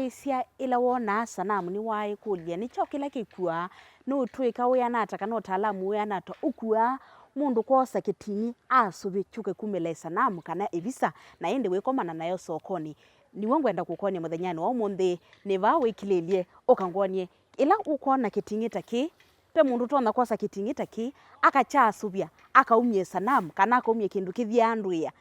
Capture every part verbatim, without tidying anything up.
Ĩsya ĩla wonaa sanamu nĩwaĩkũlya, nĩkyo kĩla kĩkuaa? Nũtw'ĩka wĩana ata kana ũtaalamu wĩana ata ũkuaa mũndũ kwosa kĩting'ĩ asũvye kyũke kumĩla ĩsanamu kana ĩvisa, na ĩndĩ wĩkomana nayo sokonĩ? Nĩw'o ngwenda kũkwony'a mũthenyanĩ wa ũmũnthĩ. Nĩ vaa wĩkilĩlye, ũka ngwony'e. Ĩla ũkwona kĩting'ĩ ta kĩĩ, ve mũndũ ũtonya kwosa kĩting'ĩ ta kĩĩ, akakyasũvya, akaumya ĩsanamu, kana akaumya kĩndũ kĩthyaa ndwĩa,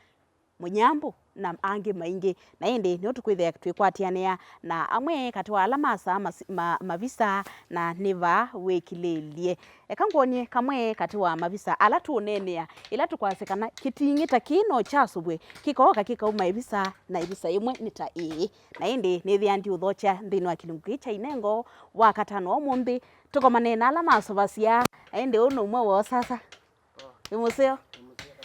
mũnyambũ, na angĩ maingĩ. Na ĩndĩ nĩyo tũkwĩthĩa twĩkwatĩanĩa na amwe katĩ wa ala masaa masi- ma- mavisa, na nĩ vaa wĩkilĩlye. Eka ngwony'e kamwe katĩ wa mavisa ala tũũneenea ĩla tũkwasya kana kĩting'ĩ ta kĩĩ no kyasũvw'e, kĩkooka kĩkauma ĩvisa, na ĩvisa ĩmwe nĩ ta ĩĩ. Na ĩndĩ nĩthĩa ndiũthokya nthĩnĩ wa kĩlungu kĩĩ kya Inengo wa katano wa ũmũnthĩ, tũkomane na ala masũvasya. Na ĩndĩ ũũ nĩ ũmwe woo sasa. Wĩ mũseo?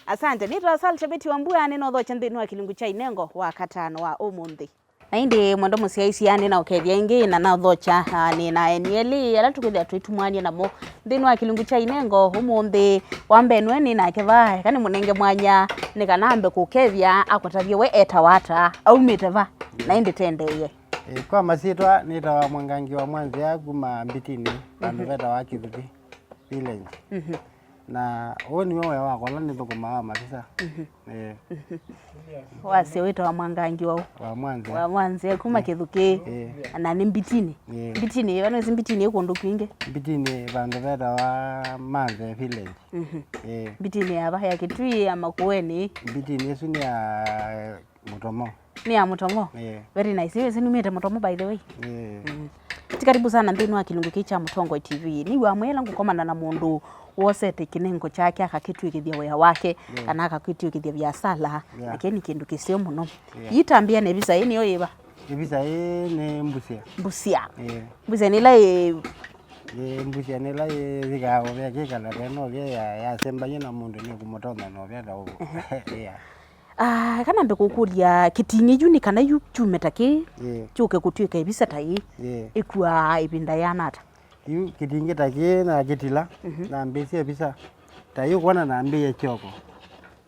Asante. Nĩtawa Sal Chabeti wa Mbua, nĩnothokya nthĩnĩ wa kĩlungu kya Inengo wa katano wa ũmũnthĩ. Na ĩndĩ mwendwa mũsyaĩĩsya, nĩnaũkethya ĩngĩ na naũthokya, ah, nĩ na eni elĩ ala tũkwĩthĩa tũitumwany'a namo nthĩnĩ wa kĩlungu kya Inengo ũmũnthĩ. Wa mbee nĩwe nĩ nake vaa, eka nĩmũnenge mwanya nĩ kana ambe kũkethya akũtavye we etawa ata, aumĩte va, na ĩndĩ tendee. Ĩ, kwa masyĩtwa nĩtawa Mwangangi wa Mwanzĩa kuma Mbitinĩ, vandũ vetawa Kĩthuki Village. Mhm. Na ũũ nĩwe wĩa wakwa ũla nĩthũkũmaa wa mavisa. Mhm. Ĩĩ. Wasya wĩtawa Mwangangi waũ? Wa Mwanzĩa. Wa Mwanzĩa, kuma Kĩthuki. Ĩĩ. Na nĩ Mbitinĩ. Ĩĩ. Mbitinĩ, ĩva nĩwĩsĩ Mbitinĩ ĩ kũndũ kwingĩ? Mbitinĩ vandũ vetawa Manthe Village. Mhm. Ĩĩ. Mbitinĩ ya va, ya Kĩtui, ya Makueni? Mbitinĩ ĩsu nĩ ya Mũtomo. Nĩ ya Mũtomo? Yeah. Very nice. Ĩĩ, nĩumĩte Mũtomo, by the way. Yeah. Mm. Ti karibu sana nthĩnĩ wa kĩlungu kĩĩ kya Mũtongoi T V. Nĩw'a mwĩla ngũkomana na mũndũ wosete kĩnengo kyake akakĩtw'ĩkĩthya wĩa wake, yeah, kana akakĩtw'ĩkĩthya viasala, yeah, na kĩĩ nĩ kĩndũ kĩseo mũno. Yeah. Ĩĩ tambĩa nĩ visa ĩĩ nĩyo yĩva? Ĩ visa ĩĩ nĩ mbusia. Mbusia. Yeah. Mbusia nĩ ĩla ĩ- Ĩĩ, mbusia nĩ ĩla yĩthĩkaa ũvea kĩkala tena ũvea ya- yasembany'a na mũndũ nĩkũmũtonya na ũvea ta ũvo. Yeah. Ah, eka nambe kũkũlya, kĩting'ĩ yu nĩ kana yu kyume ta kĩĩ, ĩĩ, kyũke kũtw'ĩka ĩvisa ta ĩĩ, ĩĩ, ĩkuaa ĩvinda yĩana ata? Yu kĩting'ĩ ta kĩĩ na kĩtila, mhm, nambĩĩsye ĩvisa ta ĩĩ, ũkwona nambĩĩe kyoko,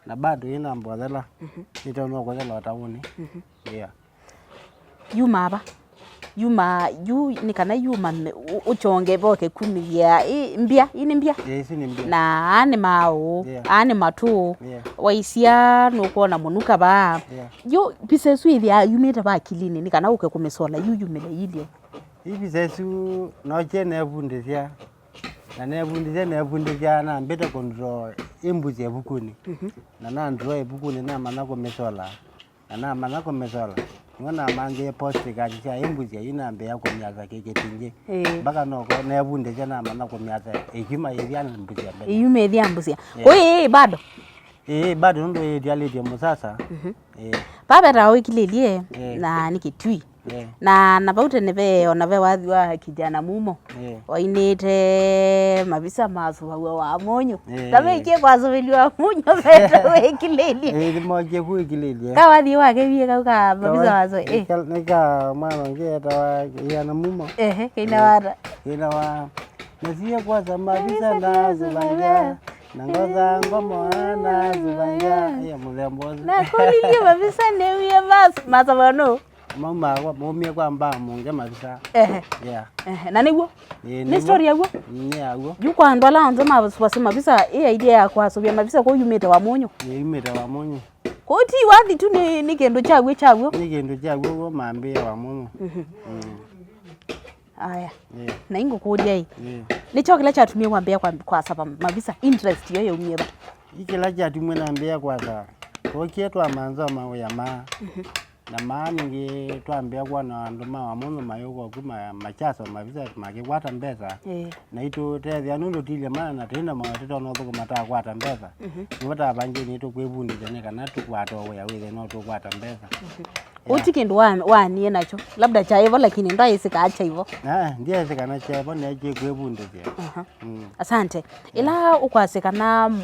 na bado ĩnambothela, mhm, nĩtonya kũthela o taũnĩ. Mhm. Yeah. Yumaa va? Yumaa yu nĩ kana yuma me- ũ- ũkyonge voke kumĩthya ĩ mbya, ii nĩ mbya? Yeah, isu nĩ mbya. Na aa nĩ maaũ, yeah, aa nĩ matũ. Yeah. Waisya nũkwona mũnuka vaa. Yeah. Yu visa ĩsu ĩthĩaa yumĩte va akilinĩ nĩ kana ũke kũmĩsola yu yumĩle ilye? Ii visa ĩsu nokie neevundĩsya. Na neevundĩsya, neevundĩsya nambĩte kũndroo ĩ mbusi ĩvukunĩ. Mhm. Na nandroo ĩvukunĩ namanya kũmĩsola. Na namanya kũmĩsola, nĩwe namangĩie postcards sya ĩ mbusia ii nambĩĩa kũmyasa kĩkĩtingĩ. Ĩĩ. Mpaka noko neevundĩsya namanya kũmyasa ĩkyuma yĩthya mbusia mbene. Ĩyuma ĩthya mbusia. Ĩĩ. Kũĩ ĩĩ bado? Ĩĩ, bado nũndũ ĩtialĩtye mũsasa. Mhm. Ĩĩ. Vaa vetawa wĩkilĩlye, ĩĩ, na nĩ Kĩtui. Yeah. Na, na vau tene ve, ona ve wathi wa kijana mumo. Yeah. Wainĩte mavisa masũvaw'a wa mũnyũ. Yeah. Na veikie kwasũvĩlw'a wa mũnyũ veta wĩkilĩlye. Eh, nĩmokie kwĩkilĩlye. Ka wathi wake vie kau ka mavisa wasũ, eh. Nĩka mwana ũngĩ etawa kijana mumo. Ehe, kĩina wata. Kĩina wa, nasie kwasa mavisa ndasũvangĩa, na ngotha ngomo ndasũvangĩa. Ĩĩ, mũthemba ũsu. Nakũlilye mavisa nĩwie mas-, masava nũ? Maumaa kwa, maumie kwa mbaa mũngĩ mavisa. Ehe. Yeah. Ehe. Na nĩw'o? Ĩĩ, nĩ nĩw'o. Story yaw'o? Nĩ yaw'o. Yu kwa andũ ala onthe mavasĩ mavisa, ĩ idea ya kwasũvya mavisa kũu yumĩte wa mũnyũ? Ĩĩ, yumĩte wa mũnyũ. Kũu ti wathi tu nĩ, nĩ kĩndũ kyaw'o kyaw'o? Nĩ kĩndũ kyaw'o w'o mambĩĩa wa mũnyũ. Mhm. Mm. Aya. Ĩĩ. Na ingũkũlya ĩ. Ĩĩ. Nĩkyo kĩla kyatumie wambĩĩa kwa, kwasava mavisa, interest yo yaumie va? Ĩ kĩla kyatumie nambĩĩa kwasava. Twokie twamantha mawĩa maa. Mhm. Na maa ningĩ twambĩa kwona andũ ma Wamũnyũ mayũka kuma makyasoma visa makĩkwata mbesa. Ĩĩ. Na itũtethya nũndũ tilye mana na tũi na maũndũ tũtonya ũthũkũma twakwata mbesa. Mhm. Nĩvo tavangie nĩtũkwĩvundĩthya nĩ kana tũkwata wĩa wĩthĩe no tũkwata mbesa. Mhm. Yeah. Ũu ti kĩndũ wa- waanie nakyo. Labda kyaĩvo lakini ndwaĩsĩ kana kyaĩvo. Ah, ndyaĩsĩ kana kyaĩvo neekie kwĩvundĩthya. Aha. Mm. Asante. Ĩla ũkwasya kana m-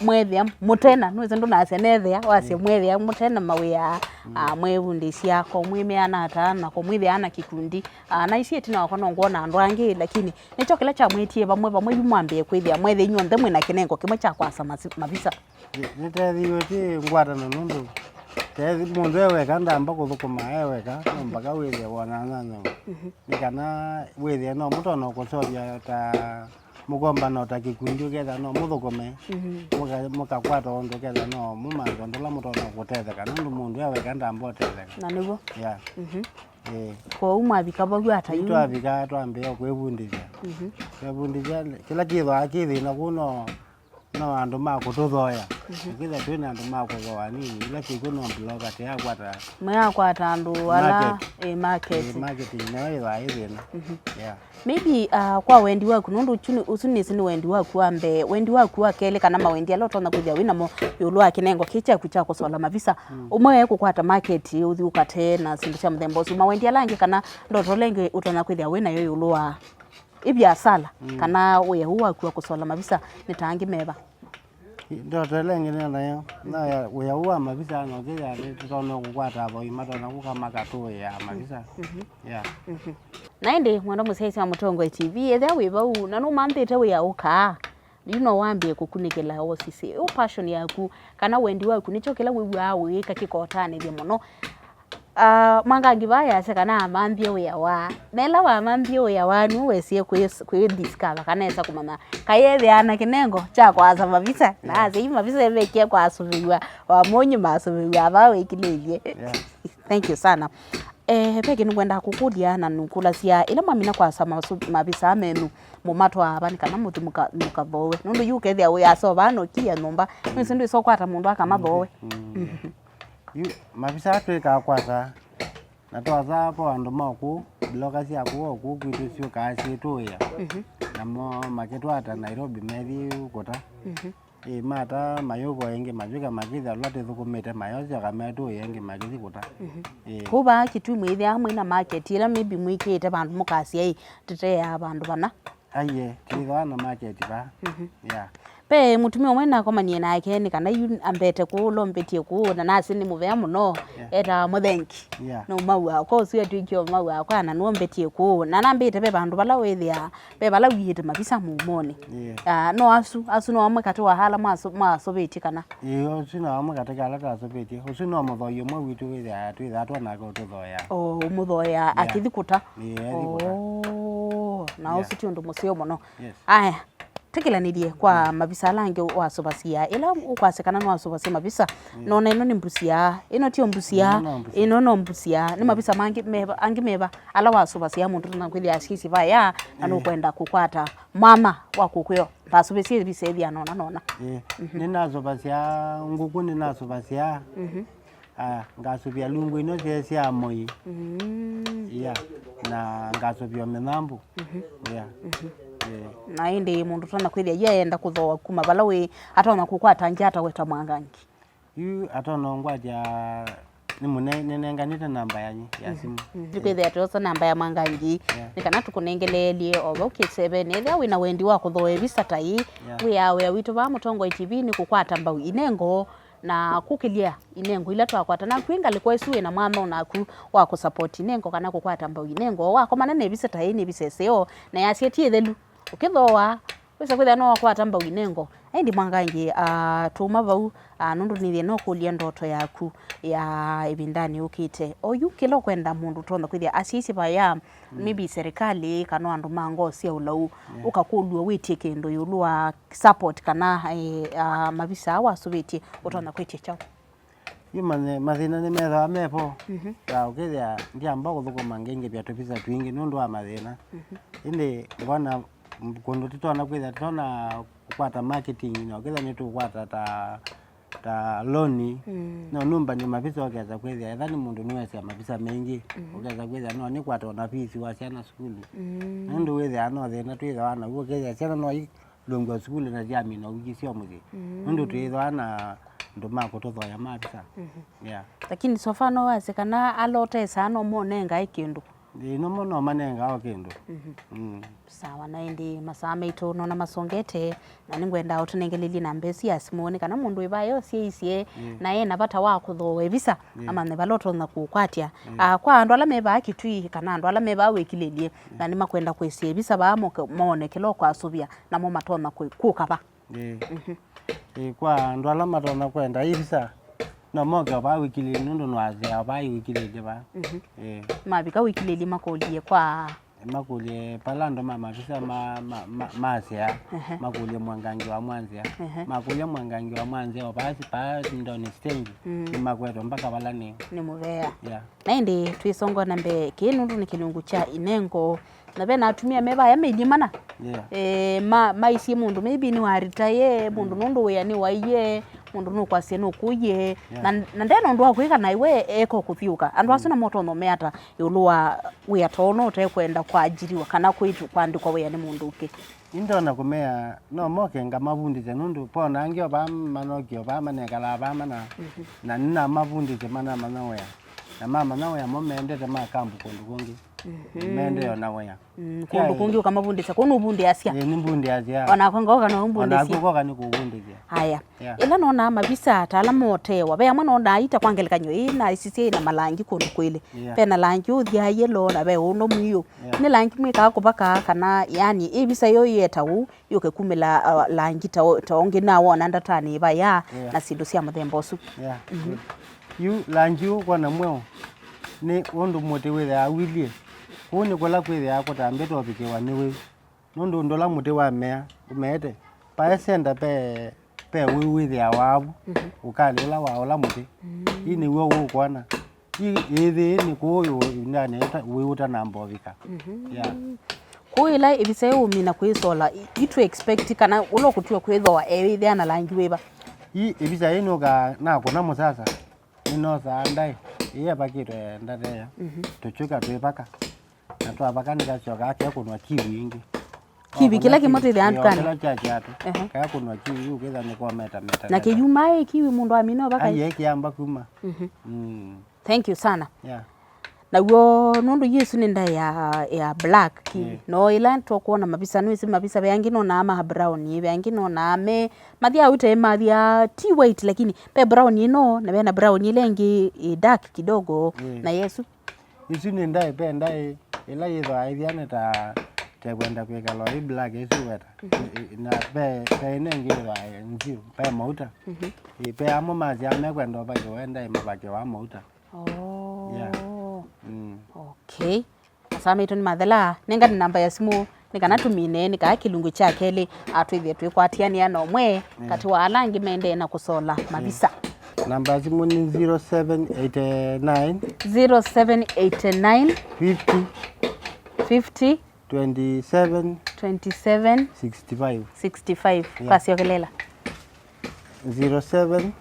mwethĩa mũtena, nũĩsĩ ndũnasya nethĩa, wasya, mm, mwethĩa mũtena mawĩa, mm, ah, mwevundĩsya, ko mwĩmea na ata, na ko mwĩthĩa na kĩkundi. Ah, na isi ĩtina wakwa no ngwona andũ angĩ, lakini nĩkyo kĩla kyamwĩtie vamwe, vamwe yu mwambĩe kwĩthĩa mwethĩa inyw'onthe mwĩ na kĩnengo kĩmwe kya kwasa masi- mavisa. Nĩ- nĩtethiwe ti ngwatano nũndũ Te mũndũ e weka ndamba kũthũkũma e weka, no mpaka wĩthĩe wonananyo. Mhm. Nĩ kana wĩthĩe no mũtonya kũseũvya ta mũkombano ta kĩkundi ũkethĩa no mũthũkũme, mhm, mũka- mũkakwata ũndũ ũkethĩa no mũmanthe ũndũ ũla mũtonya kũtetheka, nũndũ mũndũ e weka ndamba ũtetheka. Na nĩw'o. Yeah. Mhm. Ĩĩ. Kwoou mwavika vau ata yu? Twavika twambĩĩa kwĩvundĩthya. Mhm. Twevundĩthya kĩla kĩthwaa kĩ thĩna kũu no no andũ ma kũtũthoya. Mhm. Ũkĩthĩa twĩ na andũ ma kũthooa nini, ila kĩkw'ũ no bloka tĩyakwata. Mwayakwata andũ ala, market. Ĩ, market. Ĩ, marketing nayo ĩthwaa ĩ thĩna. Mhm. Yeah. Maybe, uh, kwa wendi waku, nũndũ ũsu nĩ- ũsu nĩsĩ nĩ wendi waku wa mbee, wendi waku wa kelĩ, kana mawendi ala ũtonya kwĩthĩa wĩ namo ĩũlũ wa kĩnengo kĩĩ kyaku kya kũsola mavisa. Mm. Ũmwe waĩ kũkwata market, ũthi ũkate na syĩndũ sya mũthemba ũsu. Mawendi ala angĩ kana ndoto ĩla ĩngĩ ũtonya kwĩthĩa wĩ nayo ĩũlũ wa ĩ viasala, mm, kana wĩa ũũ waku wa kũsola mavisa nĩ ta angĩ meva? Ndoto ĩla ĩngĩ nĩ nayo, na ya- wĩa ũũ wa mavisa no kĩthĩa nĩ tũtonya kũkwata athoi matonya kũka makatũĩa mavisa. Mhm. Yeah. Mhm. Na ĩndĩ mwendwa mũsyaĩĩsya wa Mũtongoi T V, ethĩa wĩ vau na nũmanthĩte wĩa ũkaa, yu no wambĩe kũkunĩkĩla osisi. Ũ passion yaku kana wendi waku nĩkyo kĩla wĩw'aa ũyĩka kĩkotanĩthya mũno. Ah, Mwangangi vaa yasya kana amanthie wĩa wa. Na ĩla wamanthie wĩa wa, nĩwe wesie kwĩ- kwĩdiscover kana esa kũmanya kaĩ ethĩaa na kĩnengo kya kwaasa mavisa. Na, yeah, asyai mavisa evekie kwasũvĩw'a, wa mũnyũ masũvĩw'a vaa wĩkilĩlye. Yeah. Thank you sana. Eh, ve kĩndũ ngwendaa kũkũlya na nũkũlasya, ĩla mwamina kwasa masu- mavisa menyu, mũmatwaa va nĩ kana mũthi mũka- mũkathoowe? Nũndũ yu ũkethĩa wĩasa o vaa na ũkiya nyũmba, nĩwĩsĩ ndwĩsa ũkwata mũndũ akamathoowe. Mm. Mhm. Yu mavisa twĩkaa kwasa, na twasa vo andũ ma kũu, bloka sya kũu o kũu kwitũ syũkaa syĩtũĩa. Mhm. Namo makĩtwata Nairobi methi kũta. Mhm. Ĩ, mata mayũka ĩngĩ, mavyũka makĩthĩa ũla twĩthũkũmĩte, mayosyoka metũĩa ĩngĩ makĩthi kũta. Mhm. Ĩ. Kũu vaa Kitui mwĩthĩaa mwĩ na market ĩla maybe mwĩkĩĩte vandũ mũkasya, ĩ, tũteaa vandũ vana? Aiee, twĩthĩawa na market vaa. Mhm. Yeah. Ve mũtumĩa ũmwe nakomanie nake nĩ kana yu ambete kũũ, ũla ũmbĩtie kũũ, na nasĩ nĩ mũvea mũno, yeah, etaa Mũthengi. Yeah. No mau akwa ũsu etwĩkie o mau akwa, na nũũ ũmbĩtie kũũ. Na nambĩte ve vandũ vala wĩthĩaa ve vala wiĩte mavisa mũumonĩ. Yeah. Ah, no asu, asu no amwe katĩ wa ala mwasu- mwasũvĩtye kana? Ĩĩ, ũsu no amwe katĩ ka ala twasũvĩtye. Ũsu no mũthoi ũmwe witũ wĩthĩaa twĩthaa twanake ũtũthoea. O, ũmũthoea, yeah, akĩthi kũta? Ĩĩ, ethi kũta. Oh, na, yeah, ũsu ti ũndũ mũseo mũno. Yes. Aya, tĩkĩlanĩlye kwa mavisa ala angĩ wasũvasya. Ĩla ũkwasya kana nĩwasũvasya mavisa, mm, nona ĩno nĩ mbusia, ĩno tio mbusia, ĩno no mbusia, ĩno no mbusia. Nĩ mavisa mangĩ meva, angĩ meva ala wasũvasya mũndũ tũna kwĩthĩa asyĩsĩ vaya, na, eh, nũkwenda kũkwata mama wa kũkwĩo? Ndasũvĩsye visa ĩthĩa nona nona. Eh, mhm, nĩnasũvasya ngũkũ, nĩnasũvasya. Mhm. Ah, ngasũvĩa lungu ino syaĩ sya moi. Mm. Yeah. Na ngasũvĩa mĩthambũ. Mhm. Yeah. Mhm. Yeah. Na ĩndĩ mũndũ tona kwĩthĩa yu ayenda kũthooa kuma vala wĩ, atona kũkwata nja ataweta Mwangangi? Yu atona ũngwatya nĩmũne- nĩnenganĩte namba yanyu ya, mhm, simu. Mhm. Yu kwĩthĩa twosa namba ya Mwangangi, yeah, nĩ kana tũkũnengeleelye o vau kĩsevenĩ. Ethĩa wĩ na wendi wa kũthooa visa ta ĩĩ, yeah, wĩa, wĩa witũ vaa Mũtongoi T V nĩ kũkwata mbau inengo na kũkĩlya inengo ila twakwata. Naku ĩ ngalĩko ĩsu wĩ na mwanya o naku wa kũsapoti inengo kana kũkwata mbau inengo. Wakomana na ĩvisa ta ĩĩ, nĩ ĩvisa ĩseo na yasya ti ĩthelu. Ũkĩthooa, wĩsa kwĩthĩa no wakwata mbau inengo. Ĩndĩ Mwangangi, ah, tũuma vau, ah, nũndũ nĩthĩe no kũlya ndoto yaku ya ĩvindanĩ yũkĩte. Oyu kĩla ũkwenda mũndũ ũtonya kwĩthĩa asyaisye vaya, mm, maybe serikali kana andũ ma ngoo sya ũlau, yeah, ũkakũlw'a wĩtye kĩndũ ĩũlũ wa support kana, eh, ah, mavisa aa wasũvĩtye ũtonya kwĩtya kyaũ? Yu manye- mathĩna nĩmethĩawa me vo. Mhm. Ya, ũkethĩa ndiamba kũthũkũma ngĩngĩvya tũvisa twingĩ nũndũ wa mathĩna. Mhm. Ĩndĩ ngona kũndũ tũtonya kwĩthĩa tũtonya kũkwata marketing, na ũkethĩa nĩtũkwata ta, ta loan, mm, no nũmbany'e mavisa ũkesa kwĩthĩa etha nĩ mũndũ nĩwesĩa mavisa maingĩ, mhm, ũkesa kwĩthĩa no nĩkwata ona fees wa syana sukulu. Mm. Nũndũ wĩthĩaa no thĩna twĩthĩawa naw'o, ũkethĩa syana no i- lũngwa sukulu na syamina ũvikisyo mũsyĩ. Mm. Nũndũ twĩthwa na andũ ma kũtũthoya ma visa. Mhm. Yeah. Lakini so far no wasye kana ala ũtesaa no monengae kĩndũ? Ĩĩ, nomo no manengaa o kĩndũ. Mhm. Mm. Sawa, na ĩndĩ masaa maitũ nona masongete, na nĩngwenda ũtũnengelelye namba ĩsu ya simũ nĩ kana mũndũ wĩ vaya ũsyaisye, mm, na ena vata wa kũthooa visa, mm, amanye vala ũtonya kũkwatya. Mm. Ah, kwa andũ ala me vaa Kitui kana andũ ala me vaa wĩkilĩlye, mm, na nĩmakwenda kwĩsĩa visa vaa moke- mone kĩla ũkwasũvĩa, namo matonya kwĩ- kũka va? Ĩĩ. Mhm. Ĩĩ, kwa andũ ala matonya kwenda i visa, No moke o vaa wĩkilĩlye nũndũ nĩwasea o vaa wĩkilĩlye vaa. Mhm. Ĩĩ. Mavika wĩkilĩlye makũlye kwa Makũlye pala andũ ma mavisa ma, ma, ma, masea, ehe, makũlye mwangangi wa mwanzĩa. Ehe. Makũlya mwangangi wa mwanzĩa o vaa, vaa ndoni stage, mm, nĩmakwetwe mpaka vala nĩ. Nĩ mũvea. Yeah. Na ĩndĩ twĩsongoa na mbee kĩĩ nũndũ nĩ kĩlungu kya inengo. Na ve na atumĩa me vaya mĩlimana. Yeah. Eh, ma, maisye mũndũ maybe nĩ wa retire, mũndũ, mm, nũndũ wĩa nĩ waiye, mũndũ nũkwasya nũkũie. Yeah. Na, na ndena ũndũ wa kwĩka na iwe eka kũthiũka. Andũ asu, mm, namo tono meata ĩũlũ wa wĩa ta ũũ no ũtekwenda kwaajiriwa kana kwĩtũ-, kwandĩkwa wĩa nĩ mũndũ ũngĩ? Nĩndonya kũmea, no moke ngamavundĩsya, nũndũ ponaa angĩ o vaa manokie o vaa manekalaa vaa mana, mhm, na nĩnamavundĩsye manamanya wĩa. Na mamanya wĩa mo mendete ma kambu kũndũ kũngĩ. Mhm. Mende o na wĩa. Mm, kũndũ kũngĩ ũkamavundĩsya, kũu nũvundĩasya. Ĩĩ, nĩmbundĩasya. O nakwa ngoka no ũmbundĩsye. O naku ũkoka nĩkũvundĩsya. Aya. Yeah. Ĩla nonaa mavisa ta ala motewa, ve amwe nonaa ita kwa ngelekany'o ĩĩ na isisya ina malangi kũndũ kwĩlĩ. Yeah. Ve na langi ũthyaa yellow na ve ũno mwiũ. Yeah. Nĩ langi mwĩkaa kũvaka kana, yani, ĩ visa yo yĩeta ũu, yũke kumĩla, uh, langi ta o-, ta ũngĩ nawona ndatanĩ vaya, yeah, na syĩndũ sya mũthemba ũsu. Yeah. Mhm. Yu langi ũũ ũkwona mweũ nĩ ũndũ mũtĩ wĩthĩaa wilyĩ. Kũu nĩ kũla kwĩthĩaa kũtambĩte ũvikĩwa nĩ wĩu. Nũndũ ũndũ ũla mũtĩ wamea, ũmeete, pae senda pe, pe wĩu wĩthĩawa avu, mhm, ũkalĩ ũla wa ũla mũtĩ. Mm. Ii nĩw'o ũũ ũkwona. Ii, ĩthĩĩ nĩ kũũ ĩvindanĩ ĩta, wĩu ũtanamba ũvika. Mhm. Yeah. Kũu ĩla ĩvisa ĩũmina kwĩsola, i-, itu expect kana ũla ũkũtiwa kwĩthĩwa ewĩthĩa na langi wĩva? Ii ĩvisa ĩĩ nũkaa nakũna mũsasa. Nĩnosaa ndaĩ ĩĩ ĩvakĩtwe ndateya, mhm, tũkyũka twĩvaka, na twavaka nĩkasyokaa kekũnwa kiwi ĩngĩ. Kiwi kĩla kĩmwe twĩthĩaa ndukanĩ. Kĩla kya kĩatũ. Ehe. Kekũnwa kiwi yu kĩtha nĩkometa meta. Na kĩyumaa ĩ kiwi mũndũ amina ũvaka? Ai, ĩ kĩamba kuma. Mhm. Mm. Thank you sana. Yeah. Naw'o nũndũ yu ĩsu nĩ ndaĩ ya, ya black kiwi. Yeah. No ĩla tũkwona mavisa, nĩwĩsĩ mavisa ve angĩ nonaa ma brown, ve angĩ nonaa me Mathia ũte mathia ti white, lakini ve brown ĩno, na ve na brown ĩla ĩngĩ ĩ dark kidogo, mm, na yesu. Isu nĩ ndaĩ, ve ndaĩ ĩla yĩthwaa ĩthiane ta, ta kwenda kwĩkala ĩ black ĩsu weta. Mhm. I-, i-, na ve, ve ĩno ĩngĩ yĩthwaa nziu, ve mauta. Mhm. Ĩ, ve amwe masya mekwenda ũvakĩwa ndaĩ mavakĩwa mauta. Oh. Yeah. Mm. Okay. Masaa maitũ nĩmathela, nengane namba ya simũ nĩ kana tũmine nĩ kaa kĩlungu kya kelĩ, a, twĩthĩe twĩkwatĩanĩa na ũmwe, mm, katĩ wa ala angĩ maendee na kũsola mavisa. Namba ya simũ nĩ zero seven eight nine, zero seven eight nine, fifty, fifty, twenty seven, twenty seven, sixty five. Sixty five. Yeah. Kwasyokelela. Zero seven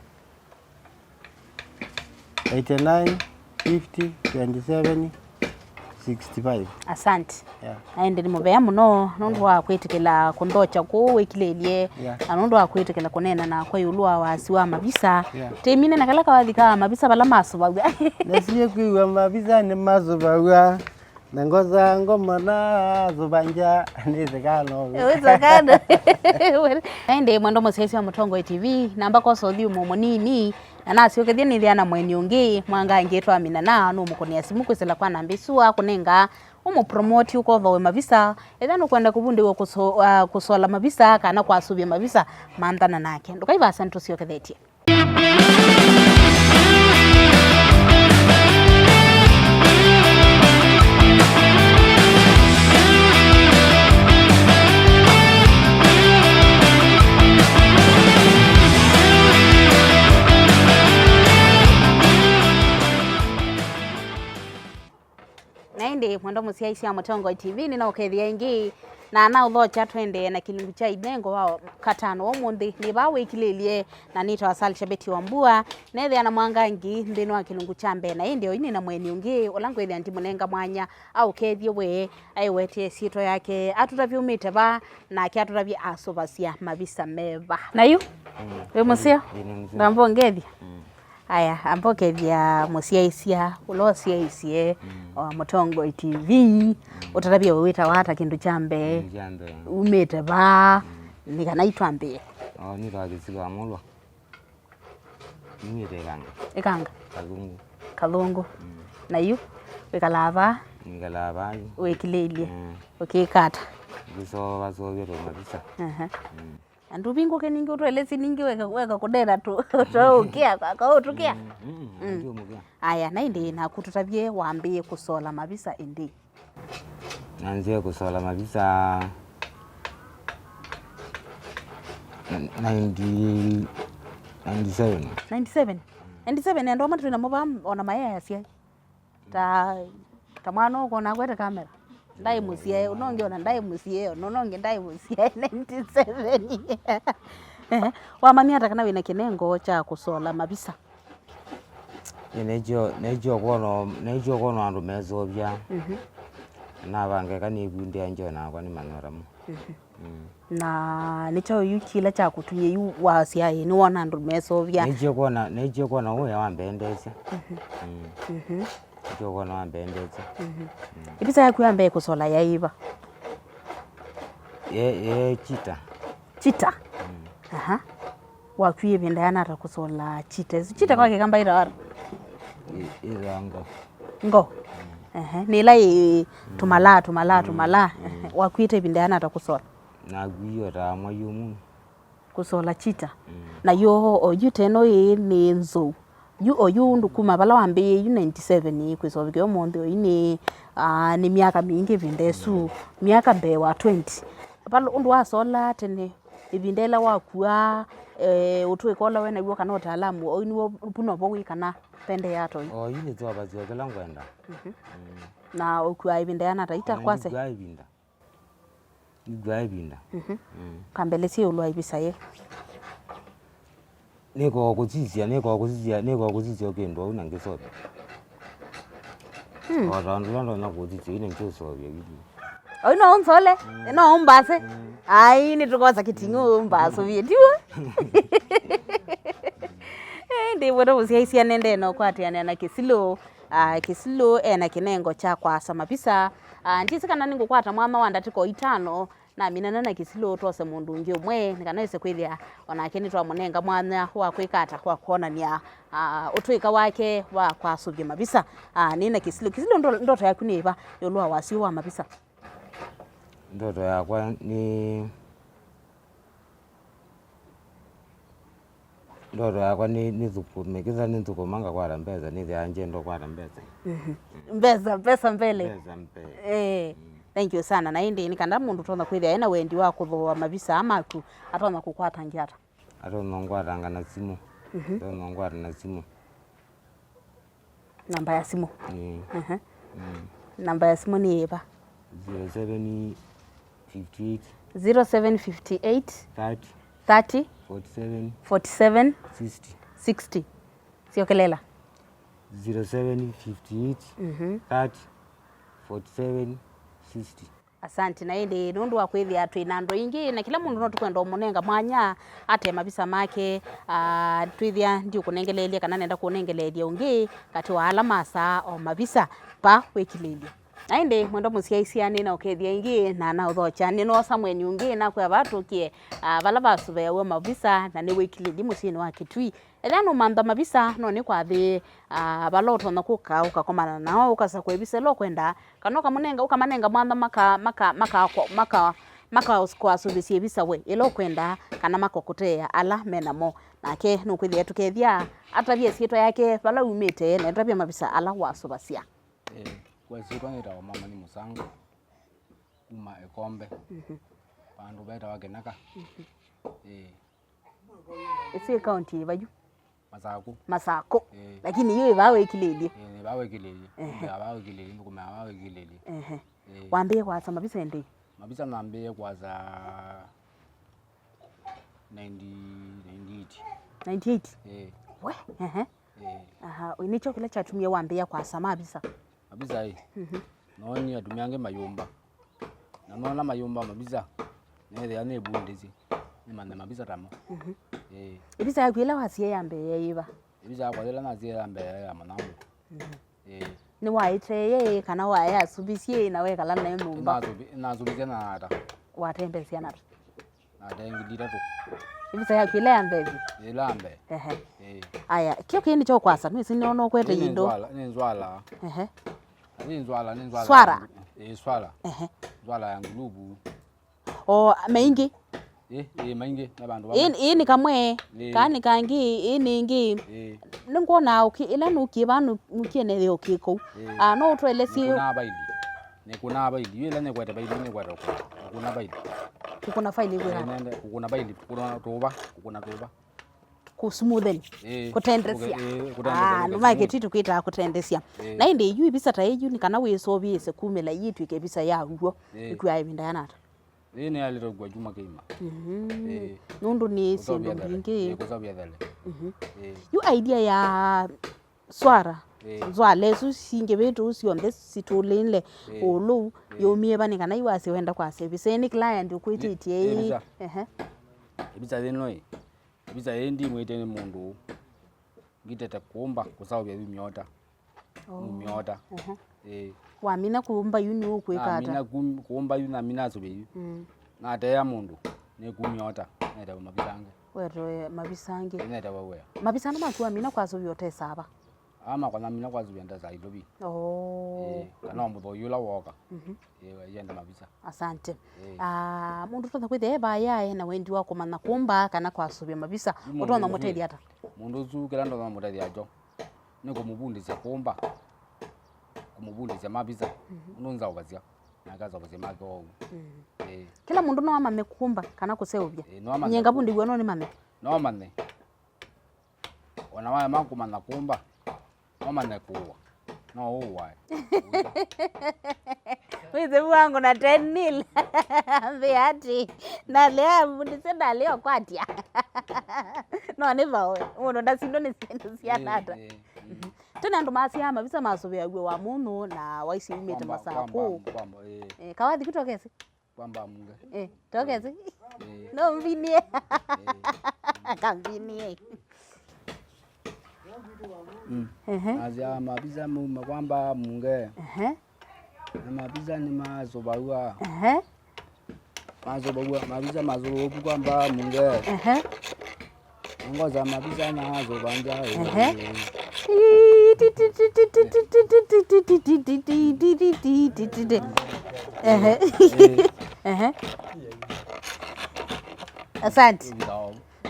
eight nine, fifty, twenty seven, sixty five. Asante. Yeah. Na ĩndĩ nĩ mũvea mũno nũndũ wa kwĩtĩkĩla kũnthokya kũu wĩkilĩlye, yeah, na nũndũ wa kwĩtĩkĩla kũneena nakwa ĩũlũ wa wasi wa mavisa. Yeah. Tĩmine na kala kawathi ka mavisa vala masũvaw'a. Nasiye kwĩw'a mavisa nĩ masũvaw'a. Na ngosa ngomana suvanja nĩ thikano. Wĩsakano. Na ĩndĩ mwendo mũsyaĩĩsya wa Mũtongoi T V, namba kosa ũthyũmũo mũnini, na nasyokethya nĩthĩa na mweni ũngĩ, mwanga angĩ twamina na nũmũkũnĩa simũ kwĩsĩla kwa namba ĩsu akũnenga, ũmũpromoti ũkova we mavisa, ethĩa nũkwenda kũvundĩw'a kũso-, ah, kũsola mavisa kana kwasũvya mavisa, manthana nake. Ndũkaivasa nĩtũsyokethetye. Na ĩndĩ, mwendwa mũsyaĩĩsya wa Mũtongoi T V, nĩnaũkethĩa ĩngĩ, na naũthokya tũendee na kĩlungu kya inengo wa katano wa ũmũnthĩ. Nĩ vaa wĩkilĩlye, na nĩtawa Salisha Betty Wambua, neethĩa na mwangangi nthĩnĩ wa kĩlungu kya mbee, na ĩndĩ oini na mweni ũngĩ, ũla ngwĩthĩa ndimũnenga mwanya aũkethye we, aĩwetee syĩtwa yake, atũtavye umĩte va, nake atũtavye asũvasya mavisa meva. Na yu, mm, wĩ mũseo? Ĩĩ, nĩ mũseo. Ndambongethya? Mm. Aya, ambokethya mũsyaĩĩsya ũla ũsyaĩĩsye, mm, wa Mũtongoi T V, mm, ũtatavye we wĩtawa ata kĩndũ kya mbee? Kĩndũ kya mbee. Umĩte vaa, mm, nĩ kana itwambĩe. O, nĩ twa kĩsiko wa Mũlwa. Umĩte Ĩkanga. Ĩkanga? Kathũngũ. Kathũngũ. Mm. Na yu, wĩkalaa vaa? Nĩkalaa vaa yu. Wĩkilĩlye? Mm. Ũkĩka ata? Ngĩsova sovya twa mavisa. Aha. Mm. Na ndũvingũke ningĩ ũtwelesye ningĩ weka, weka kũnena tũ-, tũũkĩa, kwa, kwa ũtũkĩa. Mm, mm, mm, mm. Ndio mũkĩa. Aya, na ĩndĩ naku tũtavye wambĩĩe kũsola mavisa ĩndĩ? Nanzie kũsola mavisa ninety, ninety-seven. Ninety-seven? Ninety-seven, andũ amwe twĩ namo vaa ona mayaya syai. Ta, ta mwana ũkona akwete kamera. Ndaĩ mũsyae, ũnonge ona ndaĩ mũsyae, ona ũnonge ndaĩ mũsyae, ninety-seven. Ehe. Wamanya ata kana wĩna kĩnengo kya kũsola mavisa? Ĩ, nĩkyo, nĩkyo kwona, nĩkyo kwona andũ mesũvya. Mhm. Navangeka nĩvundĩa njo nakwa nĩmanyora mo. Mhm. Mm. Na nĩ kyaũ yu kĩla kyakũtumie yu wasya ĩ nĩwona andũ mesũvya? Nĩkyo kwona, nĩkyo kwona ũya wambendesya. Mhm. Mm. Mhm. Nĩkyo kwona wambendesya. Mhm. Mm. Ĩvisa yaku ya mbee kũsola yaĩ va? Ye, ye Chita. Chita? Mm. Aha. Wakwie ĩvinda yana ata kũsola Chita? Chita kwa Kĩkamba ĩtawa ata? Ĩ-, ĩtawa Ngo. Ngo? Mm. Ehe. Nĩ ĩla ĩ tũmalaa, tũmalaa, mm, tũmalaa. Mm. Ehe. Wakwĩte ĩvinda yana ata kũsola? Nakwie o ta mwai ũmwe. Kũsola Chita. Mm. Na yo oyu teno ĩĩ nĩ nzou. Yu oyu ũndũ kuma vala wambĩĩe yu ninety-seven ĩĩ kwĩsovekea ũmũnthĩ oyu nĩ, ah, nĩ myaka mingĩ ĩvinda ĩsu, myaka mbee wa twenty. Vala ũndũ wasolaa tene, ĩvinda ĩla wakuaa, eh, ũtũĩka ũla we naw'o kana ũtaalamu, oyu nĩw'o vu novo wĩ kana pende ya toi? Oyu nĩtwavasya kĩla ngwenda. Mhm. Mm. Na ũkuaa ĩvinda yana ta ita kwase? Nĩkuaa ĩvinda. Nĩkuaa ĩvinda. Mhm. Mm. Kambelesye ĩũlũ wa ĩvisa yĩĩ. Nĩkoo kũsisya, nĩkoo kũsisya, nĩkoo kũsisya o kĩndũ au na ngĩsovya. Hmm. O ta ũndũ ũla ndonya kũsisya yu na ngĩũsovya yu. Oyu no ũnsole? Mm. No ũmbase? Mm. Ai, nĩtũkosa kĩting'ũ ũmbasũvye, tiw'o? Eh, ndĩ mũno mũsyaisya nende na ũkwatĩanĩa na Kĩsilũ. Ah, Kĩsilũ ena kĩnengo kya kwasa mavisa. Ah, ndyĩsĩ kana nĩngũkwata mwanya wa ndatĩka o itano naminana na Kĩsilũ twose mũndũ ũngĩ ũmwe, nĩ kana ese kwĩthĩa onake nĩtwamũnenga mwanya wa kwĩka ata, wa kwonany'a, ah, ũtũĩka wake wa kwasũvya mavisa. Ah, nĩ na Kĩsilũ. Kĩsilũ, ndo-, ndoto yaku nĩ ĩva ĩũlũ wa wasyo wa mavisa? Ndoto yakwa nĩ Ndoto yakwa nĩ, nĩ thũkũme, kĩsa nĩ thũkũma ngakwata mbesa, nĩthĩaa ngyenda kwata mbesa. Mhm. Mbesa, pesa mbele. Mbesa mbele. Eh, mm, thank you sana. Na ĩndĩ nĩ kana mũndũ ũtonya kwĩthĩa ena wendi wa kũthooa mavisa maku, atonya kũkwata ngyata? Atonya ngwatanga na simũ. Mhm. Atonya ngwata na simũ. Namba ya simũ. Mm. Aha. Mm. Namba ya simũ nĩ ĩva? Zero seven fifty eight. Zero seven fifty eight. Thirty. Thirty. Forty seven. Forty seven. Sixty. Sixty. Syokelela. Zero seven fifty eight. Mhm. Thirty. Forty seven. Sixty. Asante. Na ĩndĩ nũndũ wa kwĩthĩa twĩ na andũ aingĩ, na kĩla mũndũ no tũkwenda ũmũnenga mwanya ate mavisa make, ah, twĩthĩa ndiũkũnengeleelye kana nenda kũnengeleelya ũngĩ katĩ wa ala masaa o mavisa, pa wĩkilĩlye. Na ĩndĩ mwendwa mũsyaĩĩsya, nĩ na ũkethya ĩngĩ na naũthokya, nĩnoosa mweni ũngĩ nakwĩa vaa tũkie, ah, vala vasũvĩawa mavisa na nĩ wĩkilĩlye mũsyĩnĩ wa Kĩtui. Ethĩwa nũmantha mavisa, no nĩkwathĩe, ah, vala ũtonya kũka, ũkakomana nao, ũkasakũa ĩvisa ĩla ũkwenda, kana ũkamanenga, ũkamanenga mwanya maka, maka, maka, maka, maka kwasũvĩsya ĩvisa we ĩla ũkwenda, kana makakũteea ala me namo. Nake nũkwĩthĩa tũkethya atavye syĩtwa yake, vala umĩte, na ũtavye mavisa ala wasũvasya. Eh, kwa syĩtwa nĩtawa Mwamani Mũsango, kuma Ĩkombe, mhm, vandũ vetawa Kĩnaka. Mhm. Eh. Ĩsu ĩ kaunti yĩva yu? Masakũ. Masakũ. Ĩĩ. Lakini yu ĩvaa wĩkilĩlye? Ĩĩ, nĩ vaa wĩkilĩlye. Ehe. Nĩ vaa wĩkilĩlye, nĩ kũmea vaa wĩkilĩlye. Ehe. Ĩĩ. Wambĩĩe kwasa mavisa ĩndĩ? Mavisa nambĩĩe kwasa ninety, ninety eight. Ninety eight? Ĩĩ. We? Ehe. Ĩĩ. Aha, nĩkyo kĩla kyatumie wambĩĩa kwasa mavisa? Mavisa ĩ, mhm, noonie atumĩa angĩ mayũmba. Na noona mayũmba mavisa, neethĩa nĩvundĩsye, nĩmanye mavisa tamo. Mhm. Ĩĩ. Ĩvisa yaku ĩla wasie ya mbee yaĩ yĩva? Ĩvisa yakwa yĩla nasie ya mbee yaĩ ya Mũnambu. Mhm. Ĩĩ. Nĩwaĩteeye ĩ, kana waĩ asuvisye ĩ, na wekala naĩ nyũmba? Nasuvi-, nasuvisye na ata. Watembesya nata? Na tengili itatũ. Ĩvisa yaku ĩla ya mbee vyũ? Ĩla ya mbee. Ehe. Ĩĩ. Aya, kĩo kĩĩ nĩkyo kwasa, nĩwĩsĩ nĩona ũkwete. Ĩĩ, nĩ indo. Nzwala, nĩ nzwala. Ehe. Nĩ nzwala, nĩ nzwala. Swara? Ya ngu-, ĩĩ, swala. Ehe. Nzwala ya nguluvu. O, maingĩ? Ĩ, ĩ, maingĩ, me vandũ vamwe. Ĩ, ĩ nĩ kamwe, ĩ, kaa nĩ kangĩ, ĩ nĩ ĩngĩ. Ĩ. Nĩngwonaa ũkĩ-, ĩla nũkie vaa nũ-, nũkie nethĩa ũkĩ kũu. Ĩ. Ah, no ũtũelesye. Nĩkũnaa vaili. Nĩkũnaa vaili. Yu ĩla nĩkwete vaili, nĩkwete ũkũna. Nĩkũna vaili. Kũkũna vaili kwĩka? Ĩ, nende, kũkũna vaili, kũkũna tũva, kũkũna tũva. Kũsmoothen. Ĩ, kũtendesya. Kũke-, ĩ, kũtendesya. Ah, nũmaekĩti tũkwĩtaa kũtendesya. Ĩ. Na ĩndĩ yu ĩvisa ta ĩyu nĩ kana wĩsũvĩĩse kumĩla yĩtw'ĩke ĩvisa ya ũw'o. Ĩ. Ĩkwaa ĩvinda yana ata? Ĩĩ nĩyaĩlĩte ũkua kyumwa kĩima. Mhm. Ĩĩ. Nũndũ nĩ syĩndũ mbingĩ. Ĩĩ, kũseũvya ĩthele. Mhm. Ĩĩ. Yu idea ya swara, ĩĩ, nzwala isu singĩvĩte ũu syonthe situlĩile, ĩĩ, ũlũ, ĩĩ, yaumie va nĩ kana yu wasye wenda kwasya ĩvisa nĩ client ũkwĩtĩtye ĩĩ, ĩĩ. Ĩvisa. Ehe. Ĩvisa yĩno ĩ. Ĩvisa yĩĩ ndimwĩtĩe nĩ mũndũ ngitete kũmba kũseũvya yu myota. Oh. Mumyota. Aha. Ĩĩ. Wamina kũmba yu nĩ ũkwĩka ata? Namina kum-, kũmba yu, namina asũvĩ yu. Mm. Nateea mũndũ, nĩ kumyota, netawa mavisange. Wetawa mavisange. Netawa wea. Mavisa nĩ maku wamina kwasũvya ũtesava? Ama kwa namina kwasũvya ndesa ilovi. Oh. Ĩĩ, kana mũthoi ũla woka. Mhm. Ĩĩ, yenda mavisa. Asante. Ĩĩ. Ah, mũndũ ũtonya kwĩthĩa e vaya e na wendi wa kũmanya kũmba kana kwasũvya mavisa, yu mũndũ ũtonya ũsu, mũtethya ata? Mũndũ ũsu kĩla ndonya mũtethya kyo. Nĩ kũmũvundĩsya kũmba, kũmũvundĩsya mavisa, mhm, ũndũ nzaũvasya, nake aseũvasya make oou. Mhm. Ĩĩ. Kĩla mũndũ no amanye kũmba kana kũseũvya? Ĩĩ, no amanye. Nyie ngavundĩw'a no nĩmanye? No amanye. O na waema kũmanya kũmba, no amanye kũũa. No ũũae. Wĩsĩ wangu na ten mil. Ambĩa atĩ, ndalea mvundĩsye ndalea ũkwatya. No nĩ vawe. Mũndũ ndasindwa nĩ syĩndũ sya nata. Ĩĩ, ĩĩ, mm. Tene andũ masyaa mavisa masũvĩaw'e wa mũnũ na waisi umĩte Masakũ. Kwamba, kwamba, ĩĩ. Eh, kawathi kutokesi? Kwamba munge. Eh, tokesi? Ĩĩ. No mvinie. Ĩĩ. Kamvinie. Mm. Ehe. Nasya mavisa maume kwamba munge. Ehe. Na mavisa nĩmasũvaw'a. Ehe. Masũvaw'a, mavisa masũvaw'a kwamba munge. Ehe. Ongoza mavisa na asũvangya. Ehe. Ehe. Ehe. Asante.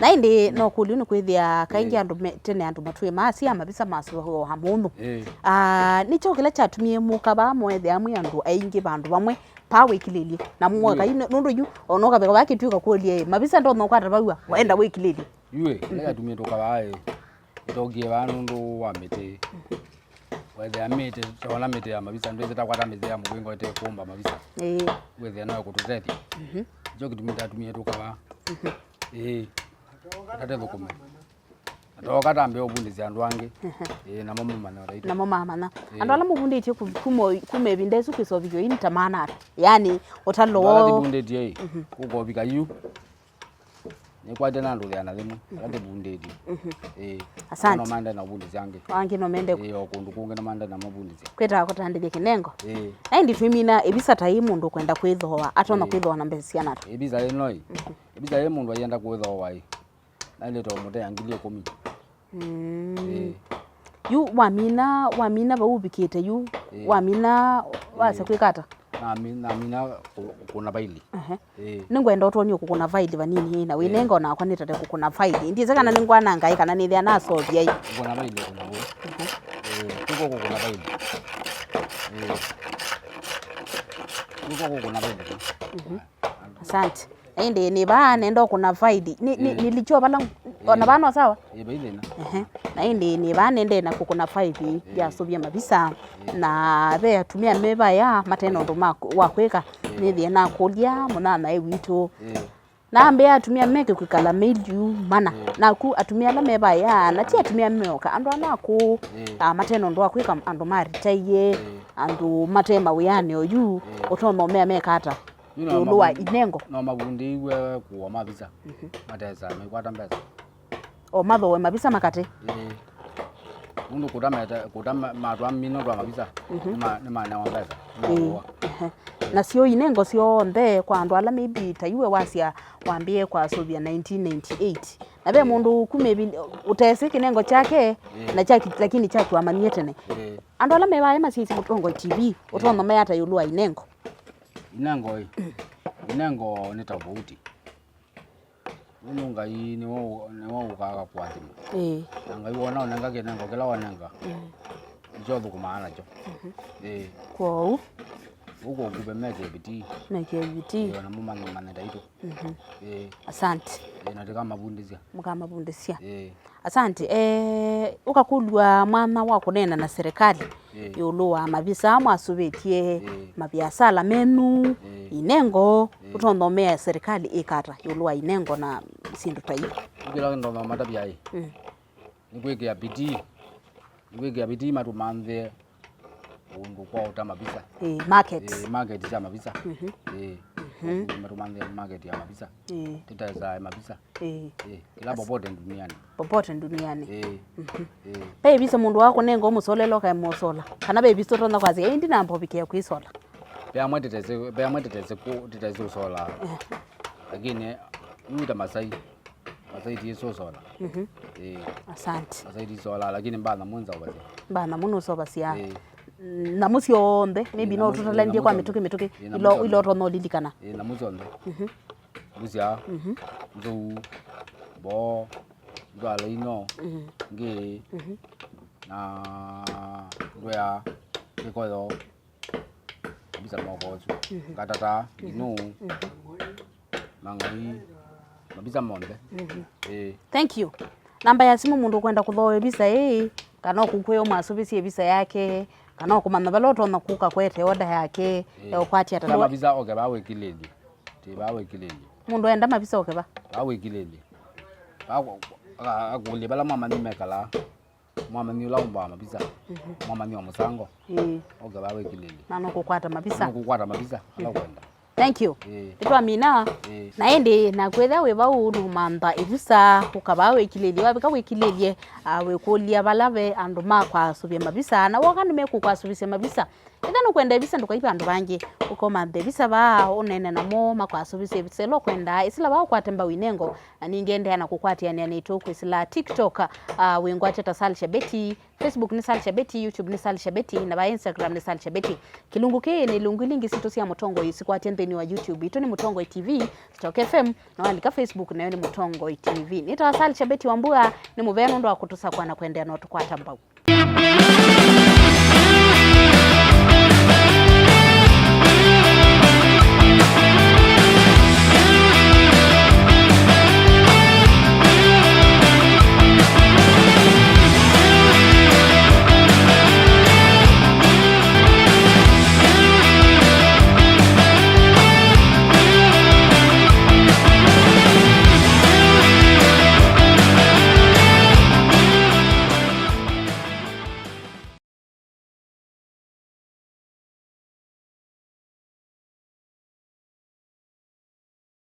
Na ĩndĩ no kũlyu nĩ kwĩthĩa kaingĩ, ĩĩ, andũ me-, tene andũ matwĩe maasya mavisa masũvaw'a mũnũ. Ĩĩ. Ah, nĩkyo kĩla kyatumie mũka vaa mwethĩa mwĩ andũ aingĩ vandũ vamwe, paa wĩkilĩlye. Na mwaka, ĩĩ, yu nũndũ yu, ona ũkavika vaa kĩtw'ĩka kũlye, ĩ, mavisa ndonya ũkwata vau, ĩĩ, waenda wĩkilĩlye. Yu ĩ, kĩla kyatumie tũka vaa ĩ, nĩtookie vaa nũndũ wa mĩtĩ. Wethĩa mĩtĩ, tona mĩtĩ ya mavisa, ndwĩsĩ takwata mĩtĩ ya mũvĩngo ĩte kũmba mavisa. Ĩĩ. Wethĩa no ĩkũtũtethya. Mhm. Nĩkyo kĩtumi kyatumie tũka vaa. Mhm. Ĩĩ. Tate thũkũme. Atoka tambe ũvundĩsya andũ angĩ. Ehe. Ĩĩ, namo mumanya ũtaitũ. Namo mamanya. Ĩĩ. Andũ ala mũvundĩtye ku-, kuma, kuma ĩvinda ĩsu kwĩsa ũvikyo ĩĩ nĩ ta maana ata? Yaani, ũtalo woo. Andũ ala tũvundĩtye ĩĩ, mhm, kũkovika yu. Nĩkwatya na andũ ĩana yĩmwe, ala tũvundĩtye. Mhm. Ĩĩ. Asante. No maende na ũvundĩsya angĩ. Angĩ no mende. Ĩĩ, o kũndũ kũngĩ no maende na mavundĩsya. Kwĩtaa kũtandĩthya kĩnengo. Ĩĩ. Na ĩndĩ twĩmina ĩvisa ta ĩĩ mũndũ kwenda kwĩthooa, atona, ĩĩ, kwĩthooa na mbesa siana ata? Ĩvisa ĩno ĩĩ. Mhm. Ĩvisa ĩĩ mũndũ ayenda kwĩthooa ĩĩ. Naĩlĩte ũmũtea ngili ĩkũmi. Mm. Ĩĩ. Yu wamina, wamina vau ũvikĩte yu, ĩĩ, wamina wasya, ĩĩ, kwĩka ata? Nami-, namina kũ-, kũkũna vaili. Ehe. Ĩĩ. Nĩngwenda ũtwonie kũkũna vaili vanini, na, ĩĩ, wĩnenga onakwa nĩtate kũkũna vaili. Ndyĩsĩ kana, ĩĩ, nĩngwanangae kana nĩthĩa nasovya ĩ. Kũkũna vaili kũna vau. Ehe. Ĩĩ, tuko kũkũna vaili. Ĩĩ. Tuko kũkũna vaili. Mhm. Asante. Ĩndĩ nĩ vaa nenda ũkũna vaili. Nĩ, nĩ, ĩĩ, nilicho vala, ĩĩ, ona vaa no sawa? Ĩĩ, vai thĩna. Ehe. Na ĩndĩ nĩ vaa nende na kũkũna vaili, ĩĩ, yasũvya mavisa. Ĩĩ. Na ve atumĩa me vaya mate na ũndũ ma, wa kwĩka. Ĩĩ. Nĩthĩe nakũlya mũnyanyae witũ. Ĩĩ. Nambĩa atumĩa meke kwĩkala mĩili yu mana. Ĩĩ. Naku atumĩa ala me vaya, na ti atumĩa meoka, andũ ala akũũ, ĩĩ, a, mate na ũndũ wa kwĩka, andũ maritaie, ĩĩ, andũ mate mawĩanĩ oyu, ĩĩ, ũtonya ũmea meka ata? Yu no ĩũlũ wa mavu-, inengo. No mavundĩiw'e kũũa mavisa. Mhm. Matesa maikwata mbesa. O mathooe mavisa makate. Ĩĩ. Nũndũ kũta mete-, kũta ma-, matwa mino twa mavisa, mhm, nĩma-, nĩmanewa mbesa. Ĩĩ. Nĩmaũa. Ehe. Nasyo inengo syonthe kwa andũ ala maybe ta iwe wasya wambĩĩe kwasũvya nineteen ninety-eight. Na ve, ĩĩ, mũndũ kuma ĩvinda ũtesĩ kĩnengo kyake, ĩĩ, na kyaki-, lakini kyaki wamanyie tene. Ĩĩ. Andũ ala me vaya masyaisye Mũtongoi T V, ĩĩ, ũtonya meata ĩũlũ wa inengo? Inengo ĩ. Inengo nĩ tofauti. Nũndũ Ngai nĩwe ũ-, nĩwe ũkaa kũathima. Ĩĩ. Na Ngai wona ũnenga kĩnengo kĩla wanenga, ĩĩ, nĩkyo ũthũkũmaa nakyo. Mhm. Ĩĩ. Kwoou? Ũkũkũve meke vitii. Meke vitii. Ĩĩ, ona mũmanye mane taitũ. Mhm. Ĩĩ. Asante. Ĩĩ, na tĩkamavundĩsya. Mũkamavundĩsya. Ĩĩ. Asante. Eh, ũkakũlw'a mwanya wa kũneena na serikali, ĩĩ, ĩũlũ wa mavisa mwasũvĩtye, ĩĩ, maviasala menyu, ĩĩ, inengo, ĩĩ, ũtonthomea serikali ĩkata ĩũlũ wa inengo na syĩndũ ta ii? Kĩla kĩndũ matavya ĩ, mm, nĩ kwĩkĩa bidii, nĩ kwĩkĩa bidii matũmanthĩe ũndũ kwa ũta mavisa. Ĩĩ, market. Ĩĩ, market sya mavisa. Mhm. Ĩĩ. Mhm. Matũmanthĩe market ya mavisa. Ĩĩ. Tũtesaa mavisa. Ĩĩ. Ĩĩ. Kĩla popote duniani. Popote duniani. Ĩĩ. Mhm. Ĩĩ. Ve visa mũndũ wakũnenga ũmũsolele ũkae mũsola. Kana ve visa ũtonya kwasya, "Ĩĩ, ndina mbovikĩa kwĩsola." Ve amwe tĩtesĩ, ve amwe tĩtesĩ kũ, tĩtesĩ ũsola. Eh. Lakini, nĩwĩta Masai. Masai ti ĩsũ sola. Mhm. Ĩĩ. Asante. Masai ti sola, lakini mba nyamũ nzaũvasya. Mba nyamũ nũsovasya. Ĩĩ. Mm, nyamũ syonthe, maybe ĩĩ, no nyamũ, tũtalendie ĩĩ, kwa nyamũ mĩtũkĩ syonthe. Mĩtũkĩ, ĩĩ, nyamũ ilo, syonthe. Ilo ũtonya ũlilikana. Ĩĩ, nyamũ syonthe. Mhm. Mbũsya, nzou, mboo, nzwala ino, mhm, ngĩĩ, mhm, na ndwea, kĩkoyo. Mavisa moko ũsu. Mhm. Ngatata, mhm, inu, mhm, mang'ai, mavisa monthe. Mhm. Ĩĩ. Thank you. Namba ya simũ mũndũ ũkwenda kũthooa visa ĩĩ, kana ũkũkwĩa ũmwasũvĩsye visa yake, kana ũkũmanya vala ũtonya kũka kwete order yake, ĩĩ, ya ũkwatya ata? Kĩla mavisa oke vaa wĩkilĩlye. Ti vaa wĩkilĩlye. Mũndũ enda mavisa oke va? Vaa wĩkilĩlye. Vaa, a-, akũlye vala mwamanyi mekalaa. Mwamanyi ũla ũmbawa mavisa. Mhm. Mwamanyi wa mũsango. Ĩĩ. Oke vaa wĩkilĩlye. Na nũkũkwata mavisa. Nũkũkwata mavisa ala, mhm, ũkwenda. Thank you. Ĩĩ. Nĩtwamina. Ĩĩ. Na ĩndĩ naku ethĩa wĩ vau nũmantha ĩvisa, ũka vaa wĩkilĩlye. Wavika wĩkilĩlye, ah, wĩkũlya vala ve andũ ma kwasũvya mavisa. Na woka nĩmekũkwasũvĩsya mavisa. Ethĩa nũkwenda ĩvisa ndũkaive andũ vangĩ. Ũkomanthe ĩvisa vaa, ũneene namo, makwasũvĩsye ĩvisa ĩla ũkwendaa. Ĩsĩla vaa ũkwate mbau inengo. Na ningĩ endeea na kũkwatĩanĩa naitũ kwĩsĩla TikTok, ah, wĩngwatya ta Salsha Betty, Facebook nĩ Salsha Betty, YouTube nĩ Salsha Betty, na va Instagram nĩ Salsha Betty. Kĩlungu kĩĩ nĩ ilungu ila ingĩ sitũ sya Mũtongoi sikwatya nthĩnĩ wa YouTube. Itũ nĩ Mũtongoi T V, Stock F M, na walika Facebook nayo nĩ Mũtongoi T V. Nĩtawa Salsha Betty Wambua, nĩ mũvea nũndũ wa kũtũsakũa na kwendeea na ũtũkwata mbau.